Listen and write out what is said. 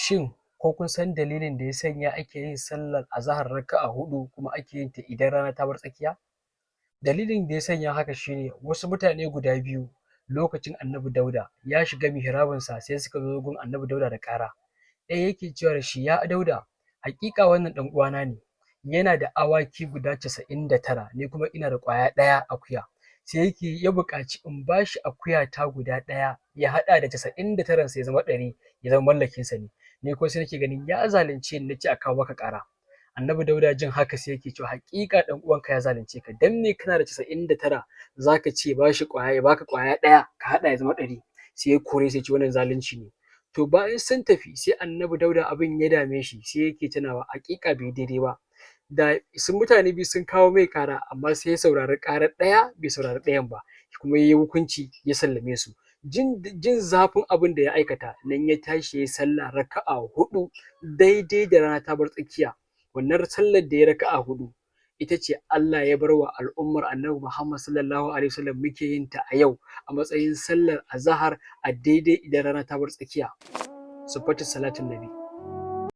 Shin ko kun san dalilin da ya sanya ake yin sallar azahar raka'a huɗu kuma ake yin ta idan rana ta bar tsakiya? Dalilin da ya sanya haka shine wasu mutane guda biyu lokacin Annabi Dauda ya shiga mihrabinsa, sai suka zo gun Annabi Dauda da ƙara. Ɗaya yake cewa da shi, "Ya Dauda, haƙiƙa wannan ɗan uwana ne, yana da awaki guda 99, ni kuma ina da ƙwaya ɗaya akuya. Sai yake ya buƙaci in bashi akuya ta guda ɗaya ya haɗa da 99 sai ya zama 100, ya zama mallakinsa ne. Ni kuma sai nake ganin ya zalunce ni, nace a kawo maka ƙara." Annabi Dauda jin haka sai yake cewa, "Haƙiƙa ɗan uwanka ya zalunce ka. Dan me kana da 99 zaka ce bashi ƙwaya, ya baka ƙwaya ɗaya ka haɗa ya zama 100?" Sai ya kore, sai ya ce wannan zalunci ne. To, bayan sun tafi, sai Annabi Dauda abin ya dame shi, sai yake tunawa haƙiƙa bai daidai ba da sun mutane biyu sun kawo mai ƙara, amma sai ya saurari ƙarar ɗaya, bai saurari ɗayan ba, kuma yayi hukunci ya sallame su. Jin zafin abin da ya aikata nan, ya tashi yayi sallah raka'a huɗu daidai da rana ta bar tsakiya. Wannan sallar da ya raka'a huɗu ita ce Allah ya bar wa al'ummar Annabi Muhammad sallallahu alaihi wasallam, muke yin ta a yau a matsayin sallar azahar a daidai idan rana ta bar tsakiya. Sifatu salatin nabi.